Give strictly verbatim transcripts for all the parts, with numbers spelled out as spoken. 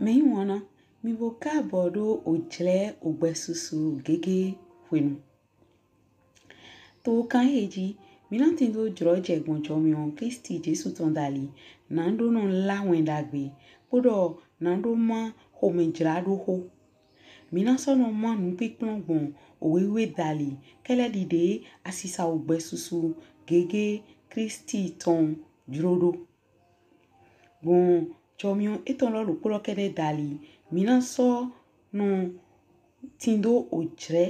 Mɛyiwanna, mì bo kaabɔ ɖo ojlɛ ogbɛsusu gege hwenu. To kan ehe ji, mí na tindo jlɔjɛ gbɔn jɔmiɔn Klisti Jesu tɔn dali, naɖo nɔ lá wɛn ɖagbe, kpoɖɔ naɖo má xomɛjlaɖoxo. Mí na sɔ nɔ má nupinplɔn gbɔn owe wiwe dali, kɛlɛ ɖiɖe asisa ogbɛsusu gege Klisti tɔn jlo ɖo. Gbɔn jɔmiɔn etɔn lɔ ɖokpo lɔ kɛɖɛ dali, mí na sɔ nɔ tindo ojlɛ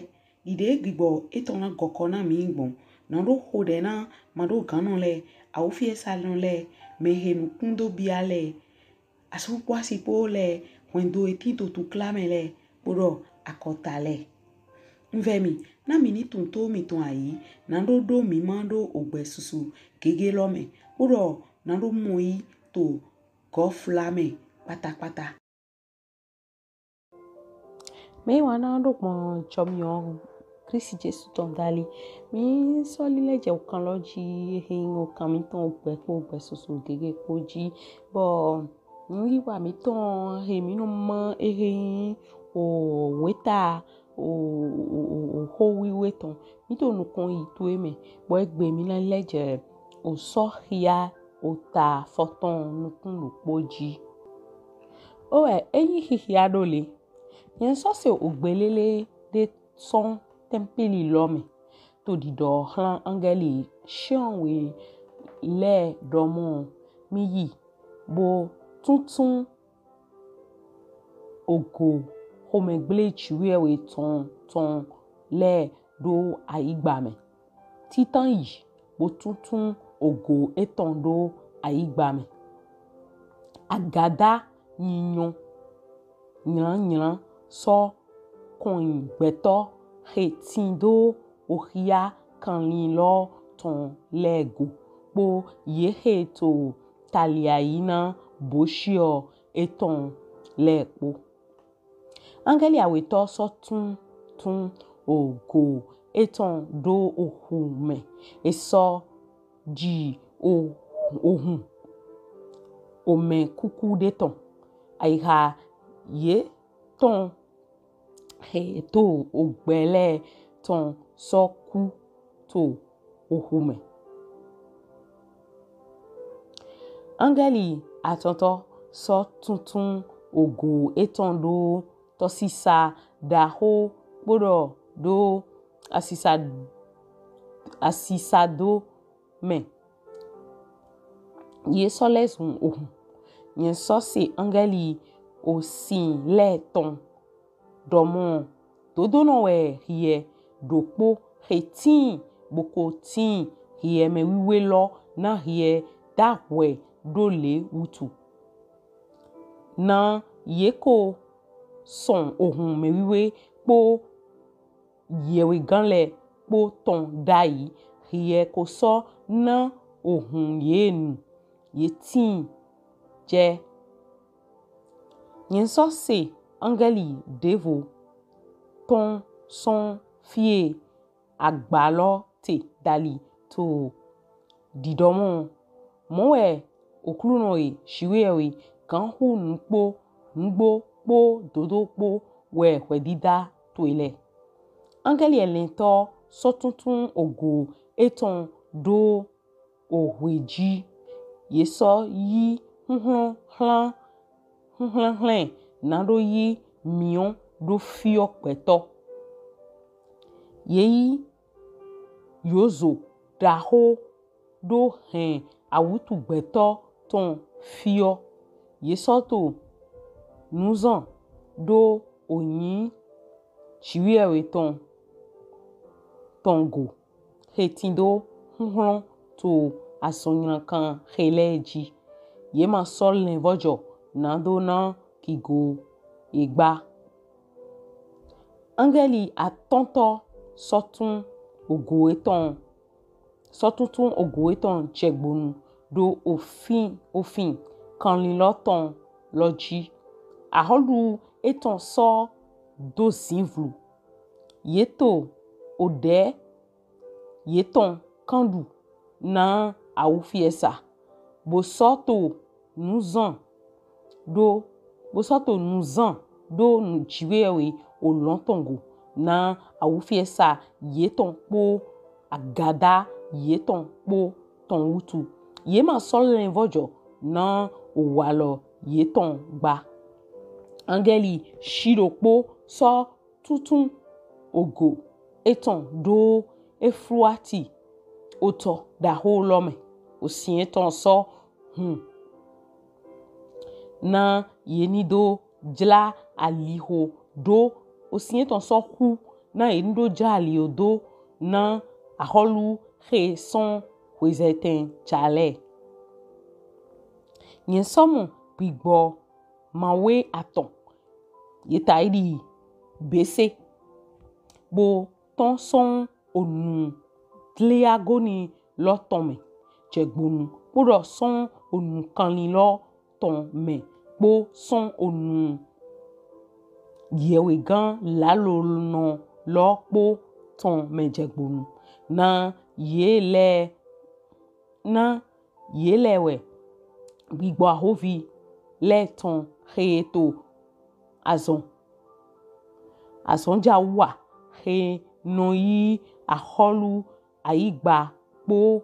ɖiɖe gbigbɔ etɔn na gɔkɔ na mí gbɔn. Naɖo xoɖɛ na maɖoganɔ lɛ, awufiɛsanɔ lɛ, mɛhe nukun do bia lɛ, asu kpo asi kpo lɛ, hwɛndo he tin to tukla mɛ lɛ, kpoɖɔ akɔta lɛ. Un vɛ mì, na mì ni tunwun to mìtɔn ayi, naɖo ɖo mí ma ɖo ogbɛsusu gege lɔ mɛ, kpoɖɔ naɖo mɔyi to gɔfla mɛ kpatakpata. Mɛyiwanna ɖo gbɔn jɔmiɔn Klisti Jesu tɔn dali. Mí sɔ lilɛ jɛ okan lɔ ji, ehe yin okan mítɔn ogbɛ kpo ogbɛsusu gege kpo ji. Bɔ nuyiwa mítɔn he mí nɔ má ehe yin oweta o, o, o, oxo wiwe tɔn. Mí to nukɔn yi to e mɛ, bɔ egbe mí na lɛ jɛ Osɔxia ota fɔtɔn nukun ɖokpo ji. Owɛ, e yin xixia ɖo le. Nyɛ sɔ se ogbe lele ɖe sɔn tɛmpli lɔ mɛ, to ɖiɖɔ xlan angɛli shiɔnwe lɛ ɖɔmɔ, mì yi, bo tuntun ogo xomɛgble Jiwheyɛwhe tɔn tɔn lɛ ɖo ayigba mɛ. Titan yi, bo tuntun ogo etɔn ɖo ayigba mɛ. Agada nyinyɔ nylannylan sɔ kɔnyi gbɛtɔ he tindo oxia kanlin lɔ tɔn lɛ go, kpo ye he to taliayi na boshiɔ etɔn lɛ kpo. Angɛli awetɔ sɔ tuntun ogo etɔn ɖo oxu mɛ. E sɔ ji o, ohun omɛ kuku ɖe tɔn. Ayixa ye tɔn he to ogbɛ lɛ tɔn sɔ ku to oxu mɛ. Angɛli atɔntɔ sɔ tuntun ogo etɔn ɖo tɔsisa ɖaxo kpoɖɔ ɖo asisa, asisado mɛ. Ye sɔ lɛzun ohun. Nyɛ sɔ se angɛli osin lɛ tɔn ɖɔmɔ, dodonɔ wɛ hiɛ ɖokpo he tin bo ko tin hiɛ mɛwiwe lɔ na hiɛ dahwɛ ɖo le wutu. Na ye ko sɔn ohun mɛwiwe kpo yɛwhegan lɛ kpo tɔn ɖayi, hiɛ ko sɔ na ohun ye nu ye tin jɛ. Nyɛ sɔ se angɛli ɖevo tɔn sɔn fie agba lɔ te dali to ɖiɖɔmɔ, mɔ wɛ Oklunɔ e, Jiwheyɛwhe, Ganxunukpo, nugbo kpo dodo kpo wɛ hwɛdida towe lɛ. Angɛli ɛnɛtɔ sɔ tuntun ogo etɔn ɖo ohwe ji. Ye sɔ yi huhlɔn hlan, huhlɔn hlɛn naɖo yi miɔn ɖo fiɔ gbɛtɔ. Ye yi yozo ɖaxo ɖo hɛn awutu gbɛtɔ tɔn fiɔ. Ye sɔ to nuzan ɖo onyi Jiwheyɛwhe tɔn tɔn go, he tindo huhlɔn to azɔnylankan he lɛ ji. Ye ma sɔ lɛnvɔjɔ naɖo na gigo ye gba. Angɛli atɔntɔ sɔ tun ogo etɔn, sɔ tuntun ogo etɔn jɛgbonu ɖo ofin, ofin kanlin lɔ tɔn lɔ ji. Axɔlu etɔn sɔ do zinvlu. Ye to oɖɛ yetɔn kanɖu na awufiɛsa, bo sɔ to nuzan ɖo bo sɔ to nuzan do Jiwheyɛwhe olɔn tɔn go na awufiɛsa yetɔn kpo agada yetɔn kpo tɔn wutu. Ye ma sɔ lɛnvɔjɔ na owalɔ yetɔn gba. Angɛli shiɖokpo sɔ tuntun ogo etɔn do Eflati otɔ ɖaxo lɔ mɛ. Osin etɔn sɔ hun na ye ni do jla alixo do. Osin etɔn sɔ xu na ye ni do jla alixo do na axɔlu xe sɔn xwezɛtɛn ja lɛ. Nyɛ sɔ mɔ gbigbɔ mawe atɔn, ye ta yi ɖi bese, bo tɔn sɔn onu dliagoni lɔ tɔn mɛ jɛgbonu, kpoɖɔ sɔn onu kanlin lɔ tɔn mɛ, kpo sɔn onu yɛwhegan lalonɔ lɔ kpo tɔn mɛ jɛgbonu. Na ye lɛ na ye lɛ wɛ gbigbɔ ahovi lɛ tɔn xe to azɔn azɔnjawa xe nɔ yi axɔlu ayigba kpo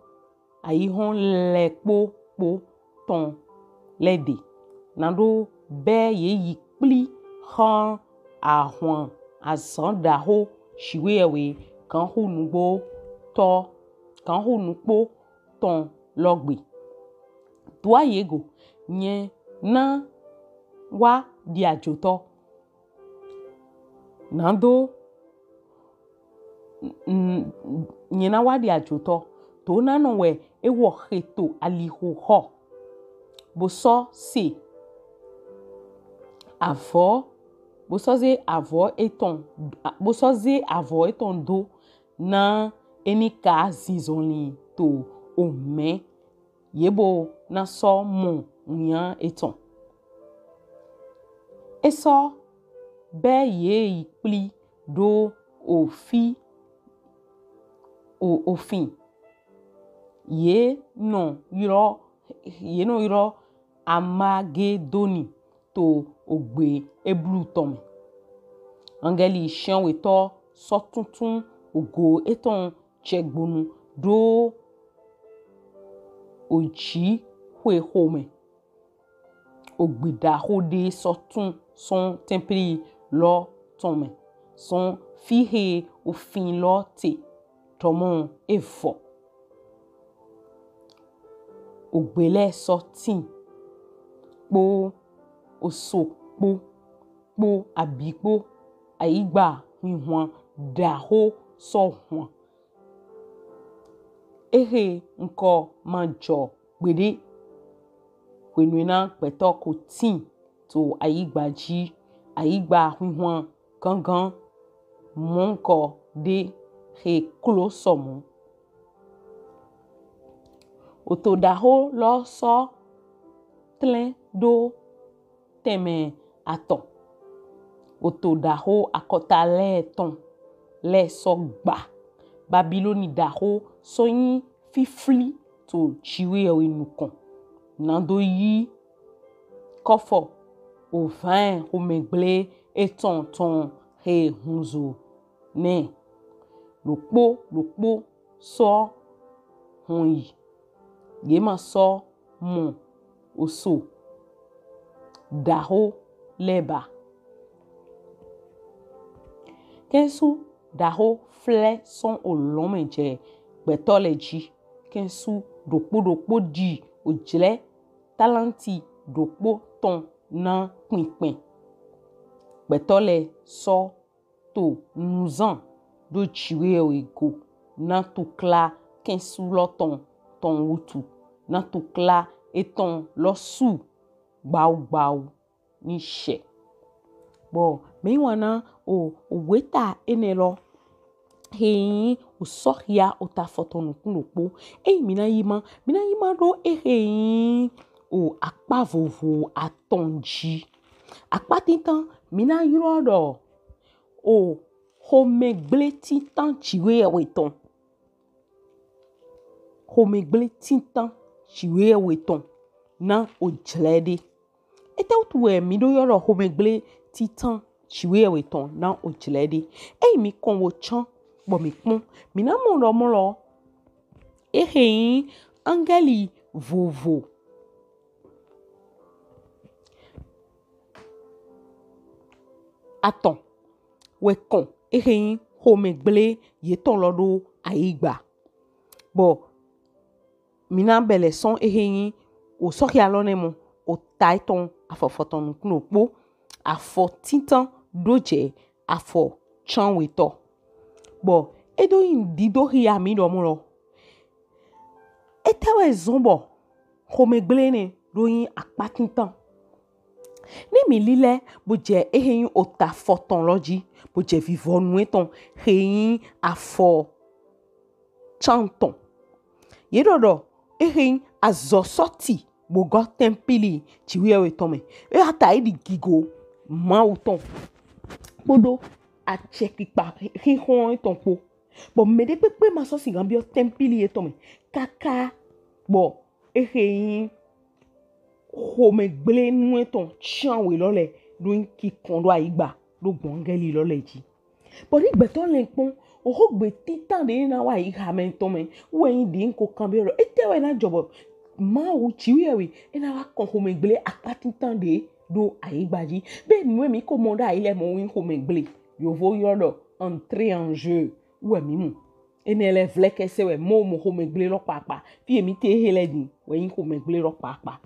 ayihɔn lɛ kpo kpo tɔn lɛ ɖe. Naɖo bɛ ye yi kpli xɔn ahwan azan ɖaxo Jiwheyɛwhe Ganxunugbo tɔ Ganxunukpo tɔn lɔ gbe. Dua ye go, nyɛ na wa ɖi ajotɔ. Nado nyɛ na wa ɖi ajotɔ. To na nɔ wɛ ewɔ xe to alixo xɔ, bo sɔ se avɔ, bo sɔ ze avɔ etɔn, bo sɔ ze avɔ etɔn do na e ni ka zinzɔnlin to omɛ, ye bo na sɔ mɔ winyan etɔn. E sɔ bɛ ye yi kpli do ofi o ofin ye nɔ ylɔ ye nɔ ylɔ Amagedoni to ogbe Eblu tɔn mɛ. Angɛli shianwetɔ sɔ tuntun ogo etɔn jɛgbonu do oji xwe xomɛ. Ogbe ɖaxo ɖe sɔ tun sɔn tɛmpli lɔ tɔn mɛ, sɔn fi xe ofin lɔ te ɖɔmɔ e vɔ. Ogbe lɛ sɔ tin kpo oso kpo kpo abi kpo, ayigba hwinhwan ɖaxo sɔ hwan. Exe nkɔ ma jɔ gbeɖe. Hwenu e na gbɛtɔ ko tin to ayigba ji, ayigba hwinhwan gangan mɔnkɔ ɖe xe klo sɔmɔ. Oto ɖaxo lɔ sɔ tlɛn do tɛnmɛ atɔn. Oto ɖaxo akɔta lɛ tɔn lɛ sɔ gba. Babiloni ɖaxo sɔ nyi fifli to Jiwheyɛwhe nukɔn. Nado yi kɔfɔ ovan xomɛgble etɔn tɔn xe hunzo nɛ. Ɖokpo ɖokpo sɔ hɔn yi. Ye ma sɔ mɔ oso ɖaxo lɛ ba. Kɛnsu ɖaxo flɛ sɔn olɔn mɛ jɛ gbɛtɔ lɛ ji. Kɛnsu ɖokpo ɖokpo ɖi ojlɛ talanti ɖokpo tɔn na kpinkpɛn. Gbɛtɔ lɛ sɔ to nuzan do Jiwheyɛwhe go na tukla kɛnsu lɔ tɔn tɔn wutu, na tukla etɔn lɔ su gbawugbawu ni shɛ. Bɔ mɛ yi wana o, o weta enɛ lɔ xe nyi Osɔxia ota fɔtɔn nukun ɖokpo. Eyi mi na yi ma, mi na yi ma ɖo exe nyi o akpa vovo atɔn ji. Akpa tintan mi na ylɔ ɖɔ o xomɛgble tintan Jiwheyɛwhe tɔn. Xomɛgble tintan Jiwheyɛwhe tɔn na ojlɛ ɖe. Etɛwutu wɛ mí ɖo yɔ ɖɔ xomɛgble titan Jiwheyɛwhe tɔn na ojlɛ ɖe? Eyin mí kɔn bo can bɔ mí kpɔn, mí na mɔ ɖɔ mɔ lɔ, ehe yin angɛli vovo atɔn wɛ kɔn ehe yin xomɛgble yetɔn lɔ ɖo ayigba. Bɔ mí na bɛ lɛ sɔn ehe yin Osɔxia lɔ nɛ mɔ, ota etɔn, afɔ fɔtɔn nukun ɖokpo, afɔ tintan ɖo jɛ afɔ canwetɔ. Bɔ e ɖo yin dido xia mí ɖɔ mɔ lɔ, etɛ wɛ zɔn bɔ xomɛgble nɛ ɖo yin akpa tintan? Ni mí lilɛ bo jɛ ehe yin ota fɔtɔn lɔ ji, bo jɛ vivɔnu etɔn he yin afɔ cantɔn. Ye ɖɔ ɖɔ ehe yin azɔ sɔ ti bo gɔ tɛmpili Jiwheyɛwhe tɔn mɛ. E ya ta e ɖi gigo Mawu tɔn kpodo acɛkpikpa xixɔn etɔn kpo. Bɔ mɛɖe kpekpe ma sɔ sigan biɔ tɛmpili etɔn mɛ kaka bɔ ehe yin xomɛgble nu etɔn cianwe lɔ lɛ ɖo yin kikɔn ɖo ayigba ɖo gbɔn angɛli lɔ lɛ ji. Bɔ ni gbɛtɔ lɛ kpɔn, oxogbe tintan ɖe na wa yi hamɛ tɔn mɛ, wɛ yin ɖe n ko kanbiɔ ɖɔ etɛ wɛ na jɔ bɔ Mawu Jiwheyɛwhe e na wa kɔn xomɛgble akpa tintan ɖe ɖo ayigba ji. Be nu e mí ko mɔ ɖo ayi lɛ mɔ yin xomɛgble. Yovo yɔ ɖɔ entrée en jeu. Wɛ mí mɔ. Enɛ lɛ vlɛkɛsɛ wɛ mɔ mɔ xomɛgble lɔ kpakpa. Fi e mí te he lɛ din wɛ yin xomɛgble lɔ kpakpa.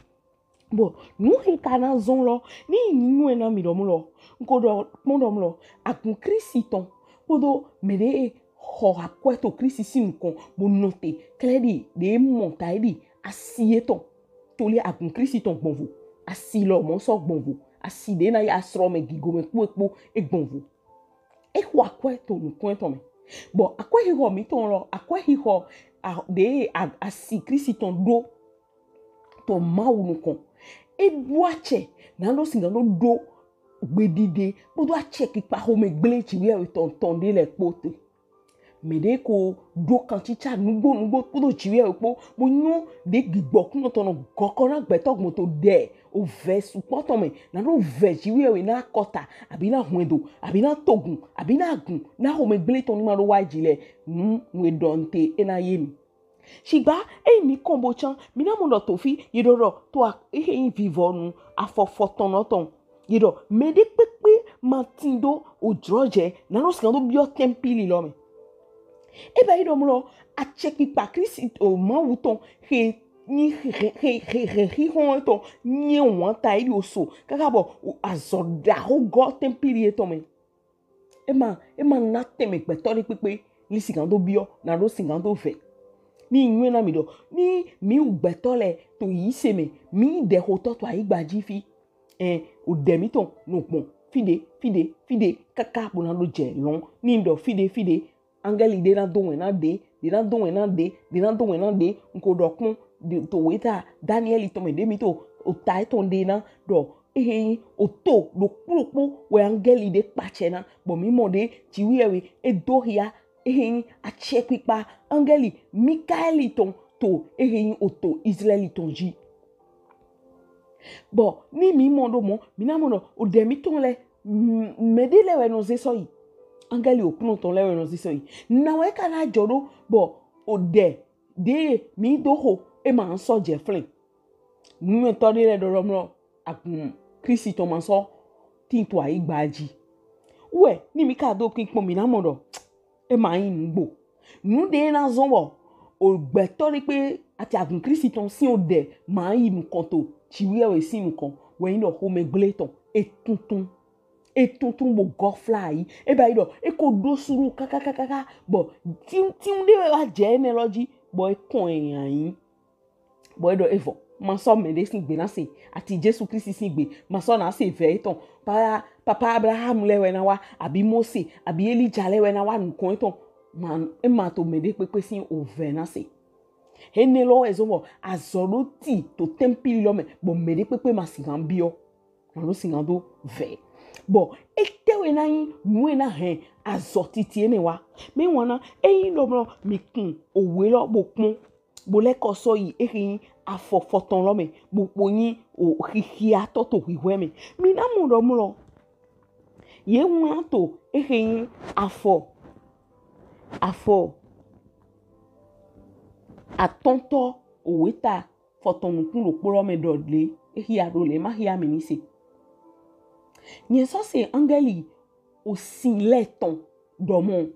Bɔ nu he ka na zɔn lɔ, ni yin nuyɔnɛn na mí ɖɔ mɔ lɔ, n ko ɖɔ kpɔn ɖɔ mɔ lɔ, agun Klisti tɔn kpodo mɛɖe xɔ akuɛ to Klisti sin nukɔn bo nɔte klɛɖi ɖe mɔ ta e ɖi asi etɔn. To li agun Klisti tɔn gbɔnvo, asi lɔ mɔ sɔ gbɔnvo, asi ɖe na ya srɔ mɛ gigo mɛ kpo e kpo e gbɔnvo. E xɔ akuɛ to nukɔn etɔn mɛ. Bɔ akuɛ xixɔ mítɔn lɔ, akuɛ xixɔ ɖe asi Klisti tɔn ɖo to Mawu nukɔn. E ɖo acɛ na ɖo sigan ɖo ɖo gbeɖiɖe kpodo acɛkpikpa xomɛgble Jiwheyɛwhe tɔn tɔn ɖe lɛ kpo te. Mɛɖe ko ɖo kancica nugbo nugbo kpodo Jiwheyɛwhe kpo, bo nyɔ ɖe gbigbɔ kunɔ tɔn nɔ gɔkɔ na gbɛtɔ gbɔn to ɖɛ ovɛ sukpɔ tɔn mɛ, na ɖo vɛ Jiwheyɛwhe na akɔta, abi na hwɛndo, abi na togun, abi na agun, na xomɛgble tɔn ni ma ɖo wa ji lɛ, nu nu e ɖɔ n te e na ye mi. Shigba eyin mí kɔn bo can, mí na mɔ ɖɔ to fi ye ɖɔ ɖɔ to a ehe yin vivɔnu afɔ fɔtɔn lɔ tɔn, ye ɖɔ mɛɖe kpekpe ma tindo ojlɔjɛ na ɖo sigan ɖo biɔ tɛmpili lɔ mɛ. E ba yi ɖɔ mɔ lɔ, acɛkpikpa Klisti o Mawu tɔn he yin he he he he xixɔn etɔn nyɛ wanta yi ɖo so kaka bɔ azɔ ɖaxo gɔ tɛmpili etɔn mɛ. E ma e ma na tɛnmɛ gbɛtɔ ɖe kpekpe li sigan ɖo biɔ na ɖo sigan ɖo vɛ. Ni nuyɔnɛn na mí ɖɔ, ni mí wu gbɛtɔ lɛ to yise mɛ, mí ɖɛxotɔ to ayigba ji fi. Ɛn, oɖɛ mítɔn nɔ gbɔn fiɖe fiɖe fiɖe kaka bo na ɖo jɛ lɔn. Ni n ɖɔ fiɖe fiɖe, angɛli ɖe na do wɛn na ɖe, ɖe na do wɛn na ɖe, ɖe na do wɛn na ɖe. N ko ɖɔ kpɔn to weta Daniɛli tɔn mɛ ɖe mí to ota etɔn ɖe na ɖɔ ehe yin oto ɖokpo ɖokpo wɛ angɛli ɖe kpacɛ na, bɔ mí mɔ ɖe Jiwheyɛwhe e do xia ehe yin acɛkpikpa angɛli Mikaɛli tɔn to ehe yin oto Izlaɛli tɔn ji. Bɔ ni mí mɔ ɖo mɔ, mí na mɔ ɖɔ oɖɛ mítɔn lɛ, mɛɖe lɛ wɛ nɔ ze sɔ yi. Angɛli Oklunɔ tɔn lɛ wɛ nɔ ze sɔ yi. Na wɛ ka na jɔ ɖo bɔ oɖɛ ɖe mí ɖo xo e ma sɔ jɛ flɛn. Nuyɔnɛntɔ ɖe lɛ ɖɔ ɖɔ mɔ lɔ, agun Klisti tɔn ma sɔ tin to ayigba ji. Wɛ ni mí ka ɖo kpikpɔn mí na mɔ ɖɔ e ma yin nugbo. Nu ɖe na zɔn bɔ ogbɛtɔ ɖe kpe ati agun Klisti tɔn sin oɖɛ ma yi nukɔn to Jiwheyɛwhe sin nukɔn wɛ yin ɖɔ xomɛgble tɔn e tuntun. E tuntun bo gɔ fla yi. E ba yi ɖɔ e ko ɖo suɖu kakakaka bɔ tin tin ɖe wɛ wa jɛ enɛ lɔ ji bɔ e kɔn ɛ anyi. Bɔ e ɖɔ evɔ, ma sɔ mɛɖe sin gbe na se, ati Jesu Klisti sin gbe ma sɔ na se vɛ etɔn. Papa Abraham lɛ wɛ na wa, abi Mose, abi Elija lɛ wɛ na wa nukɔn etɔn. Ma e ma to mɛɖe kpekpe sin ovɛ na se. Enɛ lɔ wɛ zɔn bɔ azɔ ɖo ti to tɛmpili lɔ mɛ bɔ mɛɖe kpekpe ma sigan biɔ na ɖo sigan ɖo vɛ. Bɔ etɛ wɛ na yin nu e na hɛn azɔ titi enɛ wa? Mí wanna, eyin ɖɔ mɔ lɔ mí kun owe lɔ bo kpɔn bo lɛkɔ sɔ yi ehe yin afɔ fɔtɔn lɔ mɛ, bo kpo nyi o xixiatɔ to hwihwɛ mɛ. Mi na mɔ ɖɔ mlɔ, ye wlan to ehe nyi afɔ, afɔ atɔntɔ oweta fɔtɔn nukun ɖokpo lɔ mɛ ɖɔ le, exia ɖo le, ma xia mi ni se. Nyɛ sɔ se angɛli osin lɛ tɔn ɖɔ mɔ,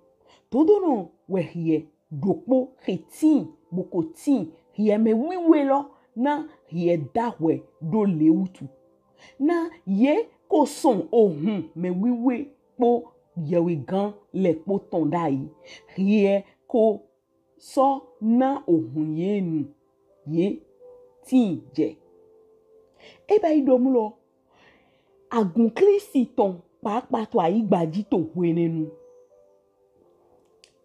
dodonɔ wɛ hiɛ ɖokpo xe tin bo ko tin hiɛ mɛ wiwe lɔ na hiɛ dahwɛ ɖo le wutu. Na ye ko sɔn ohun mɛ wiwe kpo yɛwegan lɛ kpo tɔn ɖayi. Hiɛ ko sɔ na ohun ye nu ye tin jɛ. E ba yi ɖɔ mlɔ, agun Klisti tɔn kpakpa to ayigba ji to hwenɛnu.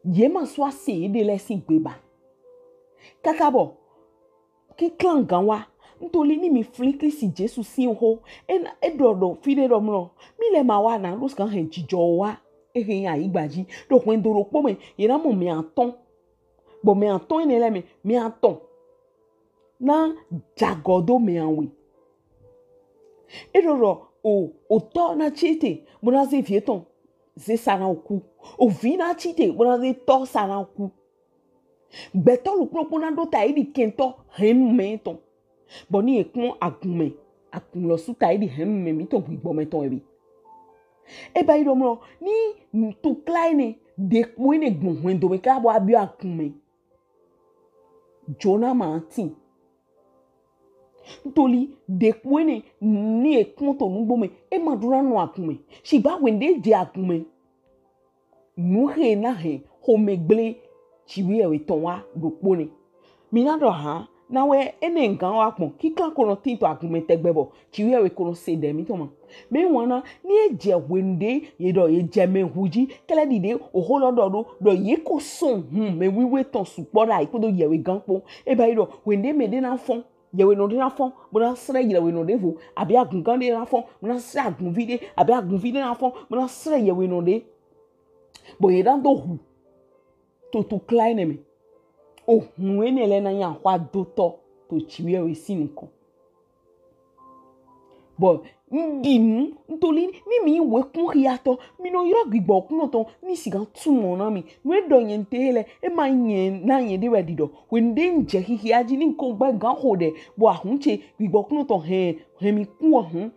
Ye ma sɔ ase yeɖe lɛ sin gbe ba. Kaka bɔ kiklan gan wa, ntoli ni mi fli Klisti Jesu sin oho, e na e ɖɔ ɖɔ fi ɖe ɖɔ mlɔ, mi lɛ ma wa na ɖo sigan hɛn jijɔ wa, ehe nyi ayigba ji, ɖo hwɛndo ɖokpo mɛ ye na mɔ mɛ atɔn, bɔ mɛ atɔn enɛ lɛ mɛ, mɛ atɔn na jagɔ do mɛ awe. E ɖɔ ɖɔ o otɔ na tsi te bo na ze vi etɔn ze sa na oku. Ovi na tsi te bo na ze tɔ sa na oku. Gbɛtɔ ɖokpo ɖokpo na ɖo ta yi ɖi kɛntɔ hɛn mɛ tɔn. Bɔ ni e kpɔn agun mɛ, agun lɔ su ta yi ɖi hɛn mɛ mi tɔn gbigbɔ mɛ tɔn ebi. E ba yi ɖɔ mlɔ, ni tukla enɛ ɖekpo enɛ gbɔn hwɛndo mɛ ka bɔ a biɔ agun mɛ. Jona ma tin. Ntoli ɖekpo enɛ ni e kpɔn to nugbo mɛ, e ma ɖo na nɔ agun mɛ. Shigba hwenɖe jɛ agun mɛ, nu he na hɛn xomɛgble Jiwheyɛwhe tɔn wa ɖokpo nɛ. Mi na ɖɔ han, na wɛ enɛ gan wa gbɔn, kiklan ko nɔ tin to agun mɛ tɛgbɛ bɔ Jiwheyɛwhe ko nɔ se ɖɛ mi tɔn ma. Mɛ wana ni e jɛ hwenu ɖe ye ɖɔ ye jɛ mɛ hu ji, kɛlɛ ɖi ɖe oho lɔ ɖɔ ɖo ɖɔ ye ko sɔn hun mɛ wiwe tɔn sukpɔ ɖayi kpodo yɛwegan kpo. E ba yi ɖɔ hwenu ɖe mɛ ɖe na fɔn, yɛwenɔ ɖe na fɔn bo na srɛ yɛwenɔ ɖevo, abi agungan ɖe na fɔn bo na srɛ agunvi ɖe, abi agunvi ɖe na fɔn bo na srɛ yɛwenɔ ɖe. Bɔ ye na do hu to tukla enɛ mɛ. Ohun enɛ lɛ na nyi ahwadotɔ to Jiwheyɛwhe sin nukɔn. Bɔ n ɖi nu, ntoli ni mi wekun xiatɔ, mi nɔ yrɔ gbigbɔ kunɔ tɔn ni sigan tumɔ na mi. Nu e ɖɔ nyɛ nte lɛ, e ma nyɛ na nyɛ ɖe wɛ ɖi ɖɔ. Hwenu ɖe n jɛ xixia ji ni n ko gbɛ gan xo ɖɛ, bɔ ahun ce gbigbɔ kunɔ tɔn hɛn hɛn mi kun ahun.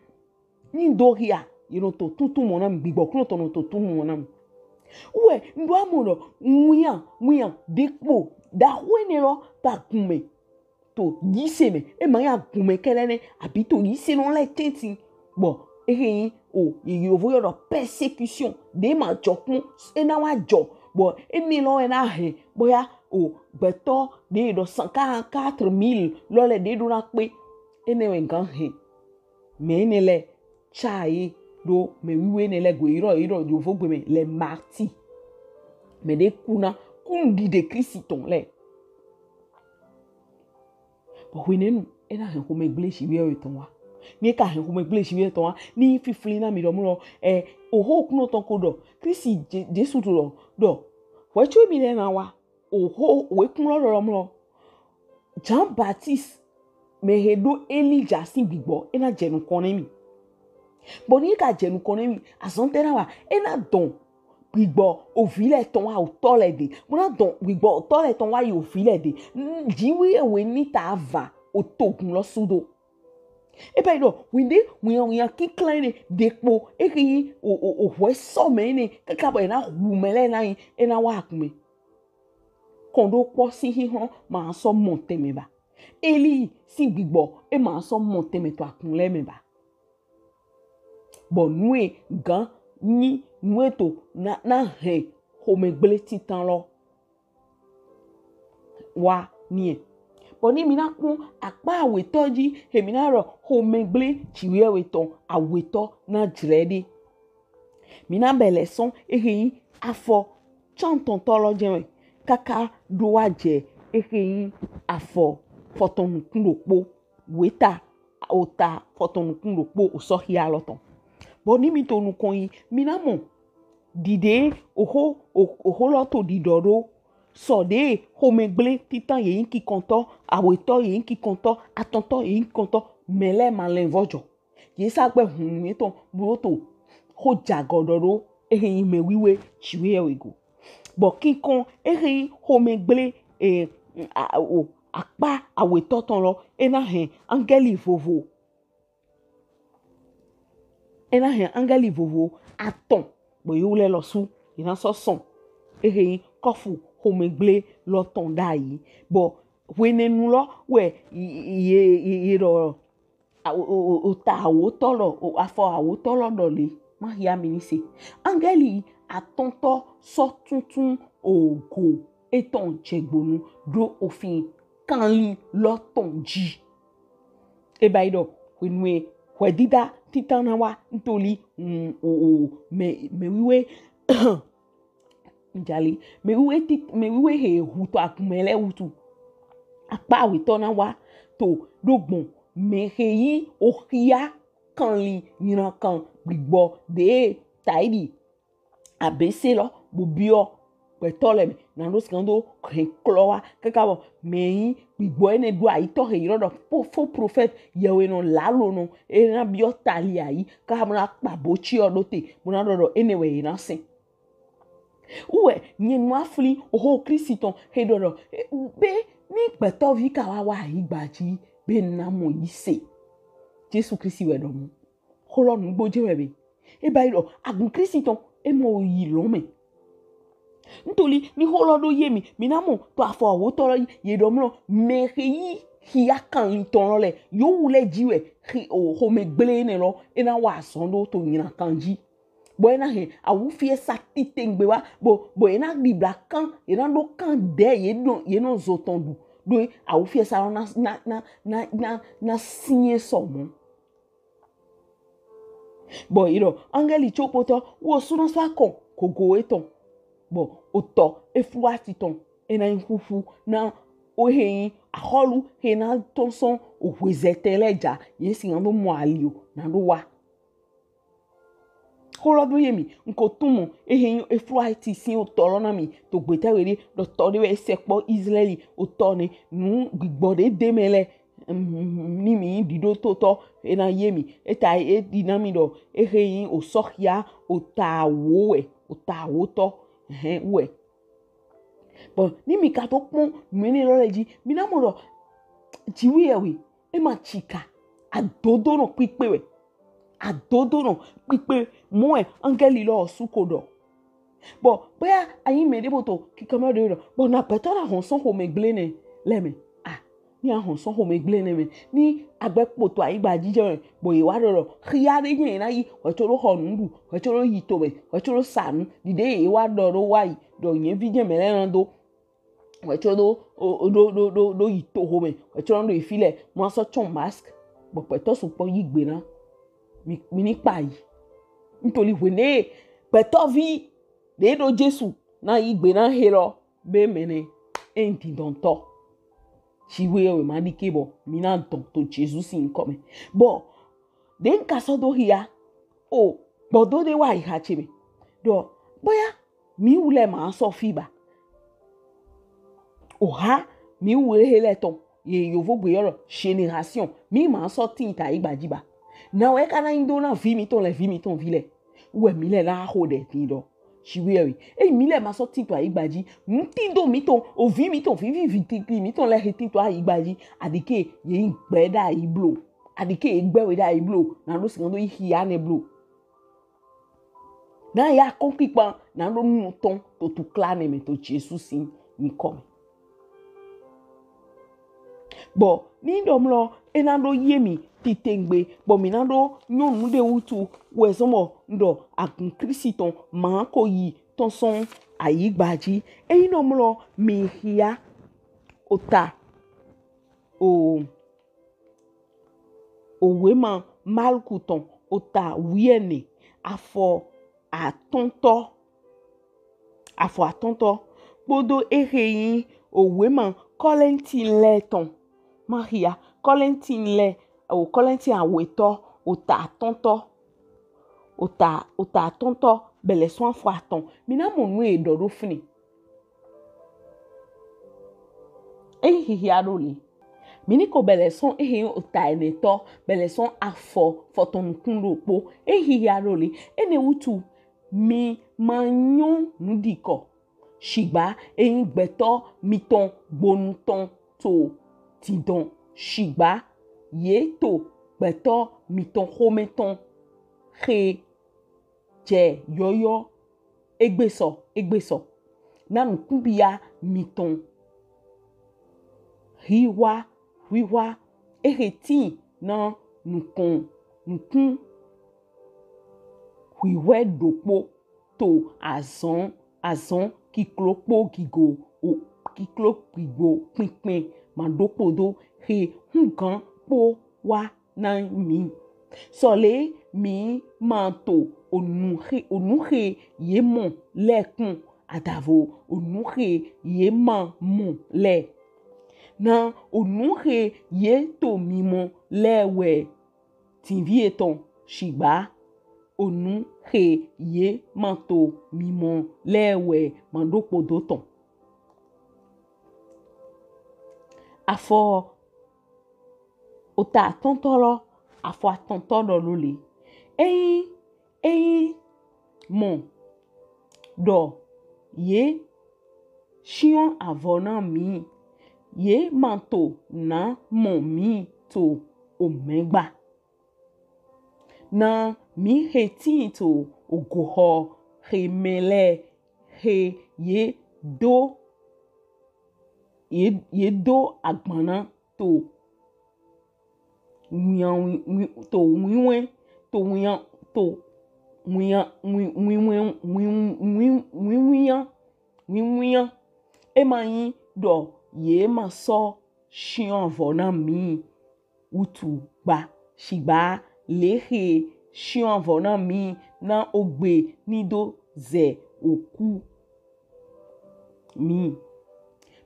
Ni n do xia, ye nɔ to tuntun mɔ na mi, gbigbɔ kunɔ tɔn nɔ to tuntun mɔ na mi. Wɛ n ɖo amɔ ɖɔ ŋuya ŋuya ɖekpo ɖaxo enɛ lɔ ta kun mɛ. To yise mɛ, e ma nyi agun mɛ kɛɖɛ nɛ, abi to yise nɔ lɛ tɛntin. Bɔ ehe nyi o, ye yovo yɔ ɖɔ persécution ɖe ma jɔ kpɔn, e na wa jɔ. Bɔ enɛ lɔ wɛ na hɛn bɔ ya o gbɛtɔ ɖe ɖɔ cent quarante-quatre mille lɔ lɛ ɖe ɖo na kpe. Enɛ wɛ gan hɛn mɛ enɛ lɛ tsa ye ɖo mɛ wiwe enɛ lɛ go, yi ɖɔ yi ɖɔ yovogbe mɛ lɛ martyr. Mɛ ɖe ku na ku nuɖiɖe Klisti tɔn lɛ. Bɔ hwenɛnu e na hɛn xomɛgble Jiwheyɛwhe tɔn wa. Ni e ka hɛn xomɛgble Jiwheyɛwhe tɔn wa, ni fifli na mi ɖɔ mlɔ, ɛ, oho kunɔ tɔn ko ɖɔ, Klisti Je- Jesu to ɖɔ ɖɔ hwɛcu mi lɛ na wa, oho wekun lɔ ɖɔ mlɔ, Jean Baptiste mɛ he ɖo Elija sin gbigbɔ e na jɛ nukɔn nɛ mi. Bɔ ni e ka jɛ nukɔn nɛ mi, azɔn tɛ na wa, e na dɔn gbigbɔ ovi lɛ tɔn wa otɔ lɛ de. Bo na dɔn gbigbɔ otɔ lɛ tɔn wa yi ovi lɛ de. Jiwheyɛwhe ni ta va otogun lɔ sudo. E ba yi ɖɔ hwenɖe hwenyanhwenyan kinklan enɛ ɖekpo ehe nyi o o o hwɛ sɔ mɛ enɛ kaka bɔ e na hu mɛ lɛ na nyi e na wa agun mɛ. Kɔn ɖo kpɔ sin xixlɔn ma sɔ mɔ tɛnmɛ ba. Eli sin gbigbɔ e ma sɔ mɔ tɛnmɛ to agun lɛ mɛ ba. Bɔ nu e gan nyi nu e to na na hɛn xomɛgble tintan lɔ wa ni ɛ. Bɔ ni mi na kpɔn akpa awetɔ ji, he mi na ɖɔ xomɛgble Jiwheyɛwhe tɔn awetɔ na jlɛ ɖe. Mi na bɛ lɛ sɔn ehe nyi afɔ cantɔntɔ lɔ jɛn wɛ kaka ɖo wa jɛ ehe nyi afɔ fɔtɔn nukun ɖokpo, weta ota fɔtɔn nukun ɖokpo osɔxia lɔ tɔn. Bɔ ni mi to nukɔn yi, mi na mɔ ɖiɖe oxo o- oxo lɔ to ɖiɖɔ ɖo Sɔ ɖe xomɛgble titan ye yin kinkɔntɔ, awetɔ ye yin kinkɔntɔ, atɔntɔ ye yin kinkɔntɔ, mɛ lɛ ma lɛnvɔjɔ. Ye sa gbɛ hunnu yetɔn blo to xo jagɔ ɖɔ ɖo ehe yin mɛ wiwe Jiwheyɛwhe go. Bɔ kinkɔn ehe yin xomɛgble e a o akpa awetɔ tɔn lɔ, e na hɛn angɛli vovo. E na hɛn angɛli vovo atɔn bɔ yewlɛ lɔsu ye na sɔ sɔn ehe yin kɔfu xomɛgble lɔ tɔn ɖayi. Bɔ hwenɛnu lɔ wɛ ye ye ye ɖɔ ota awotɔ lɔ, afɔ awotɔ lɔ ɖɔ le, ma hia mi ni se. Angɛli atɔntɔ sɔ tuntun ogo etɔn jɛgbonu ɖo ofin kanlin lɔ tɔn ji. E ba yi ɖɔ hwenu e hwɛdida titan na wa ntoli o o mɛ mɛ wiwe jali mɛ wiwe ti mɛ wiwe he hu to agunmɛ lɛ wutu. Akpa awetɔ na wa to ɖo gbɔn mɛ he yi ohia kanlin nylankan gbigbɔ ɖe taidi abese lɔ bo biɔ gbɛtɔ lɛ mɛ na ɖo sigan do hɛn klɔ wa kaka bɔ mɛ yi gbigbɔ enɛ ɖo ayitɔ he yi ɖɔ ɖɔ fo prophète yɛwhenɔ lalonɔ e na biɔ tali ayi kaka bo na kpa botsiɔ ɖo te bo na ɖɔ ɖɔ enɛ wɛ ye na sɛn. Wɛ nyɛ nu afli oho Kristi tɔn he ɖɔ ɖɔ be ni gbɛtɔvi ka wa wa ayigba ji be na mɔ yi se. Jesu Kristi wɛ ɖɔ mu. Xo lɔ nugbo jɛ wɛ be. E ba yi ɖɔ agun Kristi tɔn e mɔ yi lɔ mɛ. Ntoli ni xo lɔ ɖo ye mi mi na mɔ to afɔ awotɔ lɔ yi ye ɖɔ mlɔ mɛ he yi hia kanlin tɔn lɔ lɛ yewu lɛ ji wɛ he o xomɛgble enɛ lɔ e na wa azɔn ɖo to nylankan ji. Bɔ e na hɛn awufiɛsa titengbe wa bo bo e na ɖibla kan e na ɖo kan ɖe ye nɔ ye nɔ zo tɔn ɖu ɖo awufiɛsa lɔ na na na na na na sinyɛn sɔmɔ. Bɔ yi ɖɔ angɛli tso kpotɔ wo sunɔ sɔ akɔn gogo etɔn. Bɔ otɔ Eflati tɔn e na yin xuxu na o he yin axɔlu he na tɔn sɔn ohwezɛtɛ lɛ ja ye sigan do mɔ ali o na ɖo wa. Xo lɔ do ye mi n ko tun mɔ ehe yin Eflati sin otɔ lɔ na mi to gbeta we ɖe ɖɔ tɔ ɖe wɛ e sɛkpɔ Islaɛli otɔ nɛ nu gbigbɔ ɖe de mɛ lɛ ni mi yin ɖiɖototɔ e na ye mi eta e ɖi na mi ɖɔ ehe yin osɔxia ota awo wɛ ota awotɔ hɛn wɛ. Bɔ ni mi ka to kpɔn nu enɛ lɔ lɛ ji mi na mɔ ɖɔ Jiwheyɛwhe e ma tsika adodonɔ kpikpe wɛ adodonɔ kpikpe mɔ wɛ angɛli lɔ su ko ɖɔ. Bɔ boya a yin mɛ ɖe bo to kikan mɛ ɖe ɖɔ bɔ na gbɛtɔ na hɔn sɔn xomɛgble enɛ lɛ mɛ a ni a hɔn sɔn xomɛgble enɛ mɛ ni agbɛ kpoto ayigba ji jɛ mɛ bɔ ye wa ɖɔ ɖɔ xia ɖe jɛ ye na yi hwɛtso ɖo xɔ nuɖu hwɛtso ɖo yi to mɛ hwɛtso ɖo sa nu ɖiɖe ye wa ɖɔ ɖo wa yi ɖɔ nyɛ vi jɛ mɛ lɛ na do hwɛtso ɖo ɖo ɖo ɖo ɖo yi to xomɛ hwɛtso ɖo yi fi lɛ mo sɔ tsɔn mask bɔ gbɛtɔ sukpɔ yi gbe na mi mi ni kpa yi ntoli hwene gbɛtɔvi ɖe ɖo Jesu na yi gbe na he lɔ be mɛnɛ e yin dindɔntɔ Jiwheyɛwhe ma ɖike bɔ mi na dɔn to Jesu sin nyikɔ mɛ bɔ ɖe n ka sɔ do xia o gbɔdo ɖe wa yi xa ce mɛ ɖɔ boya mi wu lɛ ma sɔ fi ba oha mi wu ehe lɛ tɔn ye yovogbe yɔ lɔ génération mi ma sɔ tin ta yi gbaji ba na wɛ ka na yin do na vi mitɔn lɛ vi mitɔn vi lɛ wɛ mi lɛ na xo ɖɛ tin ɖɔ Jiwheyɛwhe eyi mi lɛ ma sɔ tin to ayigba ji nutindo mitɔn ovi mitɔn vivi vitigli mitɔn lɛ he tin to ayigba ji aɖike ye yin gbɛ ɖayi blo aɖike ye gbɛ we ɖayi blo na ɖo sigan do yi xia nɛ blo na ya kɔn kpikpan na ɖo nu tɔn to tukla nɛ mɛ to Jesu sin nyikɔ mɛ. Bɔ ni ɖɔ mlɔ e na ɖo ye mi titengbe bɔ mi na ɖo nyɔnu ɖe wutu wɛ zɔn bɔ n ɖɔ agun Kristi tɔn ma ko yi tɔn sɔn ayigba ji eyi nɔ mlɔ mi xia ota o owe ma Malku tɔn ota wiɛnɛ afɔ atɔntɔ afɔ atɔntɔ kpodo ehe yin owe ma Kɔlɛnti lɛ tɔn ma xia Kɔlɛnti lɛ o Kɔlɛnti awetɔ ota atɔntɔ ota ota atɔntɔ bɛlɛ sɔn afɔ atɔn mi na mɔ nu e ɖɔ ɖo fini Eyin hihia ɖo le. Mi ni ko bɛlɛ sɔn ehe ota ɛnɛtɔ, bɛlɛ sɔn afɔ fɔtɔn nukun ɖokpo. Eyin hihia ɖo le. Enɛ wutu mi ma nyɔ nudikɔ. Shigba eyin gbɛtɔ mitɔn gbonu tɔn to dindɔn. Shigba ye to gbɛtɔ mitɔn xomɛ tɔn xe jɛ yɔyɔ egbesɔ egbesɔ. Na nukunbia mitɔn hwihwa hwihwa exe tin na nukɔn nukun hwihwɛ ɖokpo to azɔn azɔn kiklo kpo gigo o kiklo gigo kpinkpɛn maɖokpodo xe hugan kpo wa na mi. Sɔle mi ma to onu xe onu xe ye mɔ lɛ kun adavo onu xe ye ma mɔ lɛ. Na onu xe ye to mimɔ lɛ wɛ tinvi etɔn shigba onu xe ye ma to mimɔ lɛ wɛ maɖokpodo tɔn. Afɔ ota atɔntɔ lɔ, afɔ atɔntɔ ɖɔ lo le. Eyin eyin mɔ ɖɔ ye shiɔn avɔ na mi, ye ma to na mɔ mi to omɛgba. Na mi xe tin to ogoxɔ xe mɛ lɛ xe ye do ye ye do agban na to wiyan wi- to wiwe to wiyan to wiyan wi- wiwe wi- wi- wiwiyan wiwiyan. E ma yin ɖɔ ye ma sɔ shiɔn avɔ na mi wutu gba shigba le xe shiɔn avɔ na mi na ogbe ni do zɛ oku mi.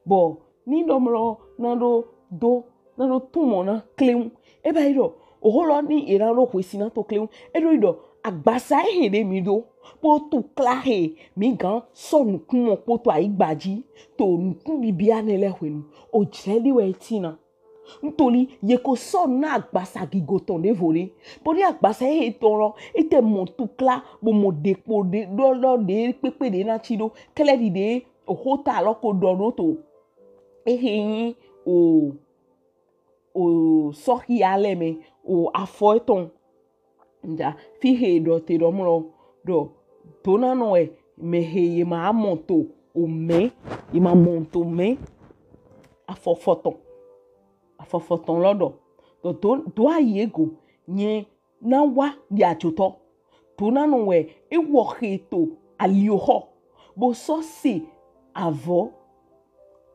Bɔ ni ɖɔ mlɔ na ɖo do na ɖo tumɔ na kleun. E ba yi ɖɔ oxo lɔ ni e na ɖo xwesi na to kleun. E ɖo yi ɖɔ agbasa ehe ɖe mi ɖo kpo tukla xe mi gan sɔ nukun mɔ kpo to ayigba ji to nukun bibia nɛ lɛ hwenu. O jlɛ ɖi wɛ e tin na. Ntoli ye ko sɔ na agbasa gigo tɔn ɖevo ɖe. Bɔ ni agbasa ehe tɔn lɔ, e tɛ mɔ tukla bo mɔ ɖekpo ɖe ɖɔ lɔ ɖe kpekpe ɖe na ci ɖo. Kɛlɛ ɖi ɖe oxota lɔ ko ɖɔ ɖo to ehe yin o o sɔxia lɛ mɛ o afɔ etɔn. Nja fi xe ɖɔ te ɖɔ mlɔ ɖɔ donanɔ wɛ mɛ xe ye ma mɔ to omɛ ye ma mɔ to omɛ. Afɔ fɔtɔn afɔ fɔtɔn lɔ ɖɔ ɖɔ do do ayi ego nyɛ na wa ɖi ajotɔ. Donanɔ wɛ ewɔ xe to alioxɔ bo sɔ se avɔ